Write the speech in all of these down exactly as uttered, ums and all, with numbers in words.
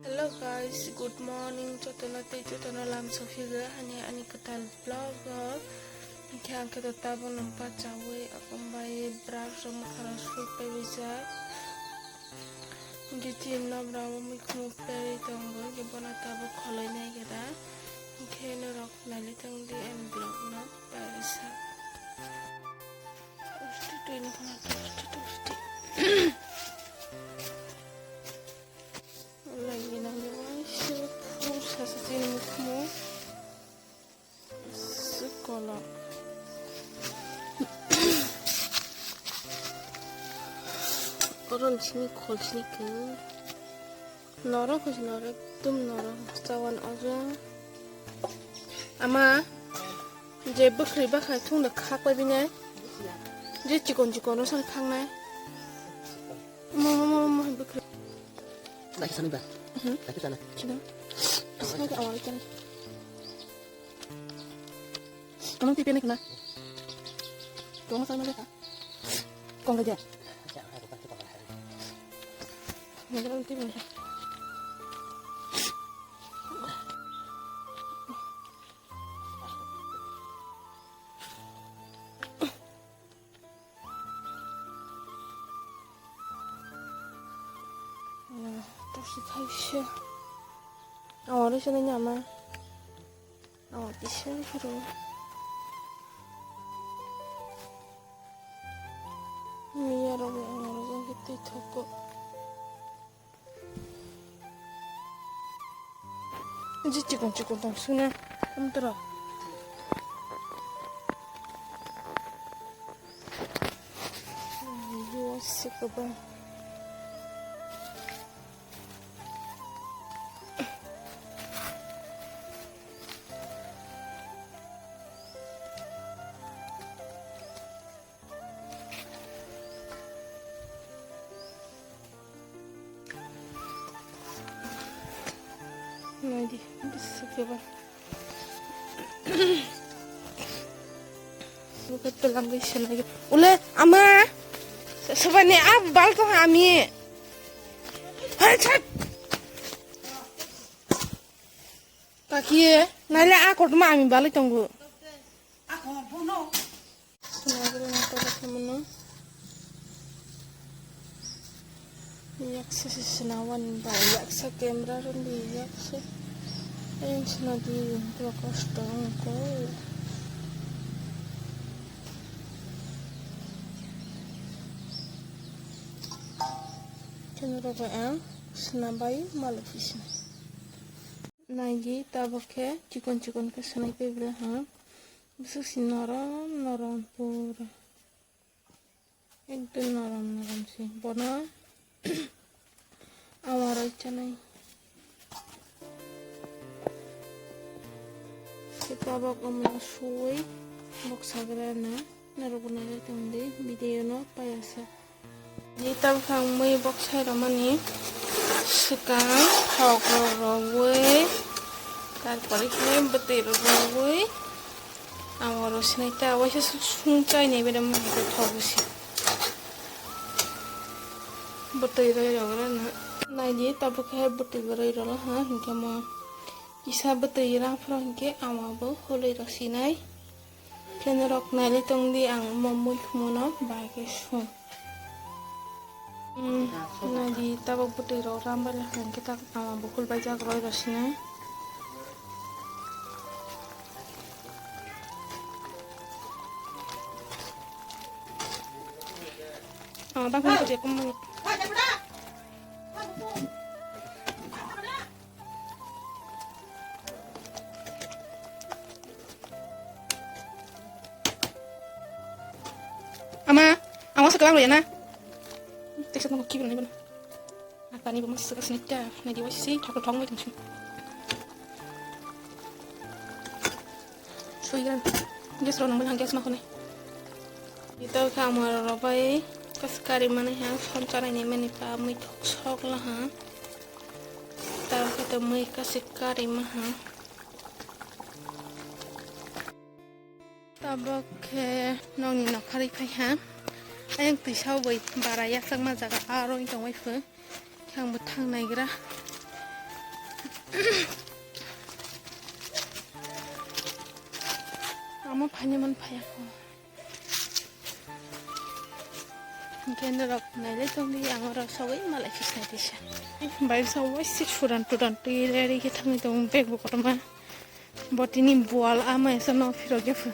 Hello guys, good morning. Jotono tei jotono lam sophigo hani ani kwtal vlog o. Hingkhe ang khe to tabuk nung pachawi akombai brush rok mwkhang rok sui paibaijak. Diti nobra o mikhumu peri tongo, hingkhe bono tabuk kholoi nai khe da. Hingkhe norok nailai tongdi ani vlog no paisa. Tosti twi no khna tosti tosti. Lagi nang de waisa phur sasa chini mukhumu. Sukolo. Oron sini khol sini khe. Norok khe norok, ekdum norok chawan ojo. Ama je bwkhri bakhai thung de khak bai bini. Je chikon chikon rw sani khaknai. Mo, mo, mo, mo, bwkhri. Nai sani ba? Mhm. Nai sana. Sini. Sini ke awal kan. Kamu tipe nih kena. Kamu sama dia kah? Kong aja. Nggak ada tipe. Tosi khaisa. Aw, risa nai nama. Aw, kisa ni khoro. Miya rok ang rok jang khe twi thoko. Ji chikon chikon tong suna. Amtara. Yo sikaba. Naidi, bisa keba. Buka telang bai selai. Ule, ama. Sabani ab bal to ami. Hai, chat. Kakie, naile a kotorma ami balai tongo. Nagri nata bakhe mano. Yaksa se sinawan ba yaksa camera ron di yaksa. Ayang sina di dua kosto ko. Keno rogo ang sina bai malai sisi. Naidi tabuk khe chikon chikon khe swnai pebra ha. Bwswk si norom norom pura. Ekdom norom norom si. Bono awaroi chanai. Khe tabuk omo suwi boksagra na. Norok bo nailai tongdi video no payasa. Ni tabuk ang mui boksai romani swkang thok rok rowi, tarpore khe bwtwi rok rowi, ang oro sinai ta waisa sung chai nai bere mui khe thok bisi. Bwtwi roi rok rana naidi tabuk khe bwtwi roi rok ha hinkhe mo kisa bwtwi rang phro hinkhe ang bo hulwi rok sinai. Khe norok nailai tongdi ang mo mui khumuno bahai khe sung. Hmm, naidi tabuk bwtwi rok ram bai lakha hinkhe tak ama bukhul bai jak roi rw sini. Ama tak hwn khe je kum. Ama, ama sa kelang ya na. Teksat nang kibir ni bana. Apa ni bama sa sini ta, na di wasi thok thok mai tungsi. Sui gan. Gas ro nang bala gas ma kone. Ito ka amar ro bai kas kari mane ha, son chara ni mane pa mui thok sok la ha. Ta ka to mui kas kari ma ha. Tabuk khe nokni nokharwi phai ha. Ayang twisa bai bara yakchakma jaga aro wng tongwi phu. Khe ang bo thang naigra. Amo phani man phaya ko. Hingke norok nailai tongdi, ang oro sogwi malai phisnai tisa. Bai sa waisi suran turan twi ready khe thangwi tongo bag bo kotorma. Botini bual ama esa no phirok ya phu.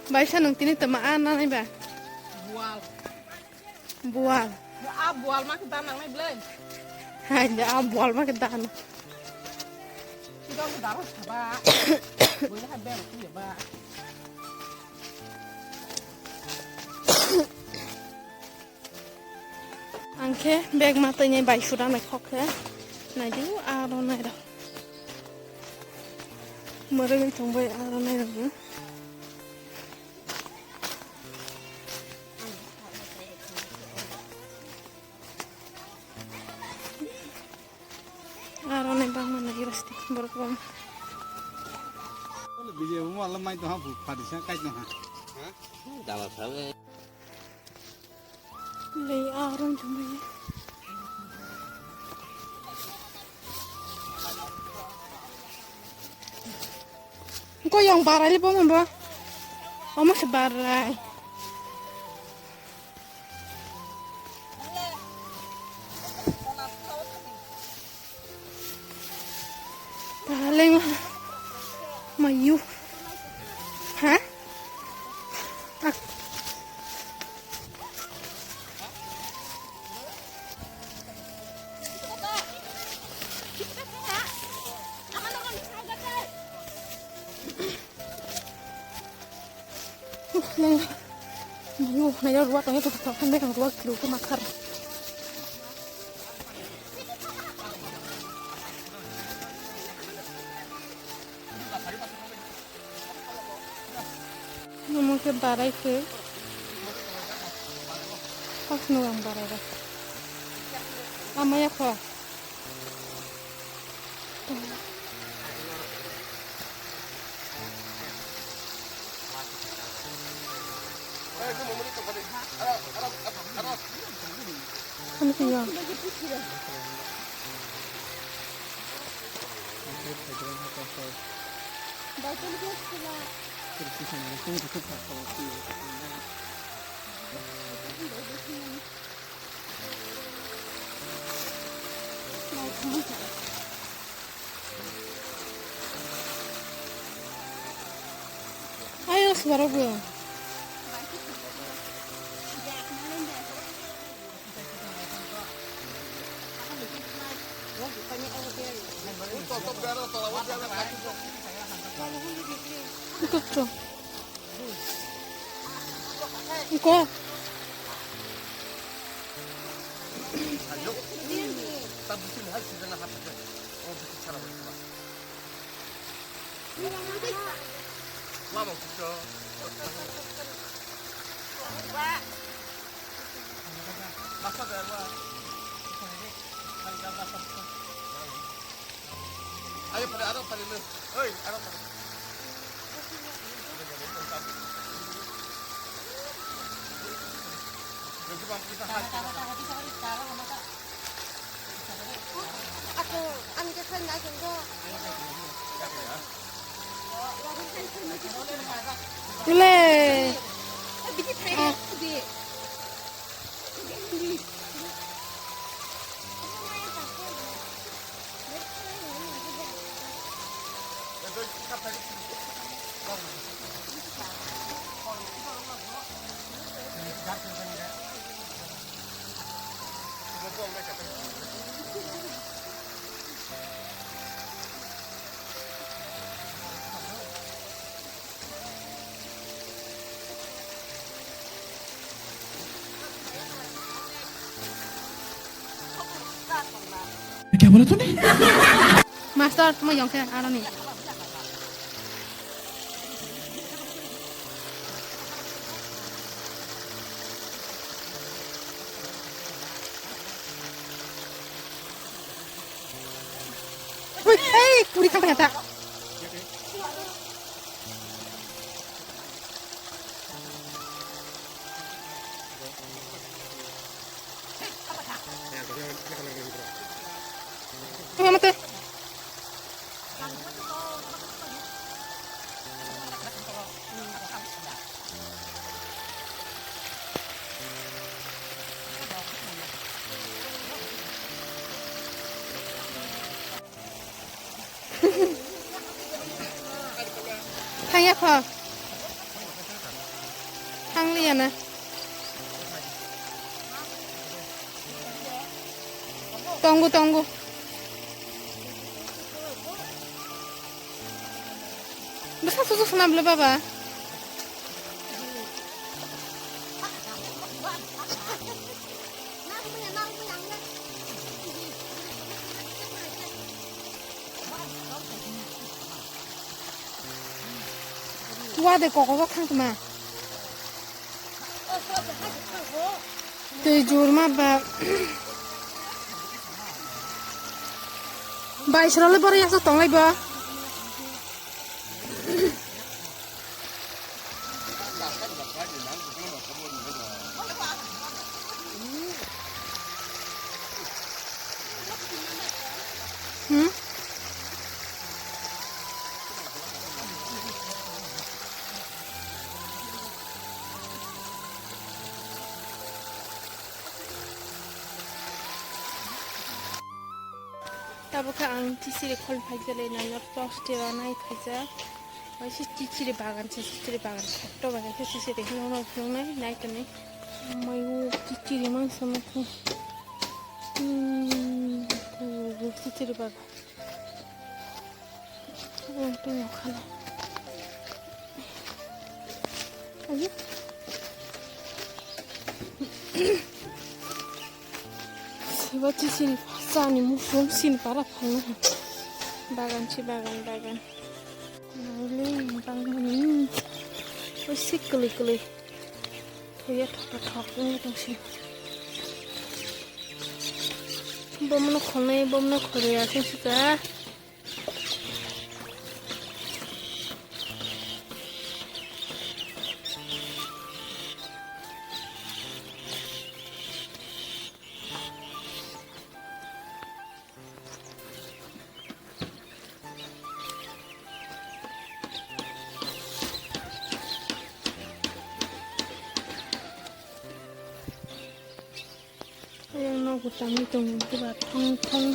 Bai sa nung tini tama a nanai ba? Bual. Bual. A bual ma ke dan nang nai belai. Hai, a bual ma ke dan. Kita udah darah saba. Boleh habis ya, Pak. Ang khe bag ma twi nai bai sura nai khok khe. Nai di aro nai rw. Mwrwgwi tong bai aro nai rw. Aro nai bangma nai rasti borok bang. Video mo alam mai to ha bu phadi sa kai to ha. Dala sabe. Lei aro jumai. Ko yang barai le bom ba. Omo se barai. Paling mayu. Ha? Ah. Nai, nai, ruwa tongya, ruwa tongya, ruwa kilo ke makhar. Namo ke barai ke. Pas no ang barai ba. Amaya kho. Ano kaya? Ayo, suara gue. Ito to. Iko. Ayo, pada, aro, pada, le. Oi, aro, pada. Aku, ang kaya na yung ko. Ile. Bigi tayo, bigi. Kya bola tune? Master, tuma yong khe aroni. Ui, ei, kuri khang kaya ta. Mama te. Thangya kho. Thangliya na. Tongo, tongo. Bwsa susu swnam le baba. Wa de koko bo khang tma. Twi jur ma ba. Bai srole boro yaso tonglai ba. Hmm? Tabuk khe ang chisiri khol phaikhe le nang post tira nai phaijak. Waisa chisiri bagan se, chisiri bagan khatto bai khe chisiri hwnwi phunuknai nai tongni. Mayu chisiri mangsa mukhu. Hmm, chisiri bagan. Ang tong khala. Ayo. Seba chisiri chani musung sini para phalna. Bagan si bagan, bagan. Naile bangmani. Oi si kwlwi kwlwi. Thoya thok thok wngwi tongsi. Bomno khonai, bomno khorya singsi ka. Ayang nogo tangwi tongo, bubar thong thong.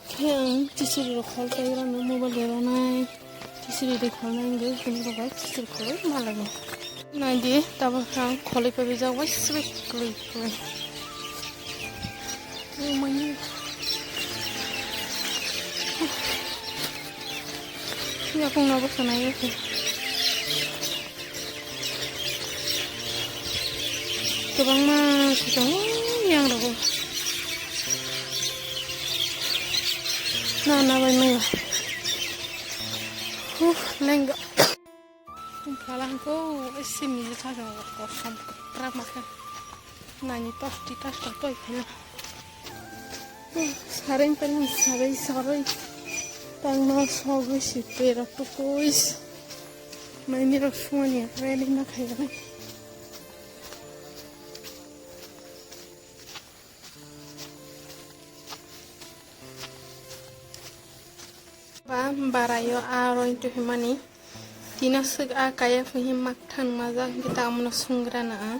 Khe ang chisiri rok khol tei rano mobile rw ranai. Chisiri de khol nai wngwi hwnwi rw bai chisiri khol ma lagi. Nai di, tabuk ang kholwi pabijak bai sibui kwlwi kwlwi. Yakung no bwskanai se. Kwbangma se tongo yang rogo. Na na bai maya. Huh, lengga. Wngkha lang kho, ese mili thajak kosom kwbrak ma khe. Nani tosti tosti toi phela. Sareng peleng sarai sarai. Tangma sogwi si pera tukuis. Maini rok sumani ready ma khairani. Ba barayo a roi tu himani. Tina swk a kaya phi him mak than majak kita amno sungra na a.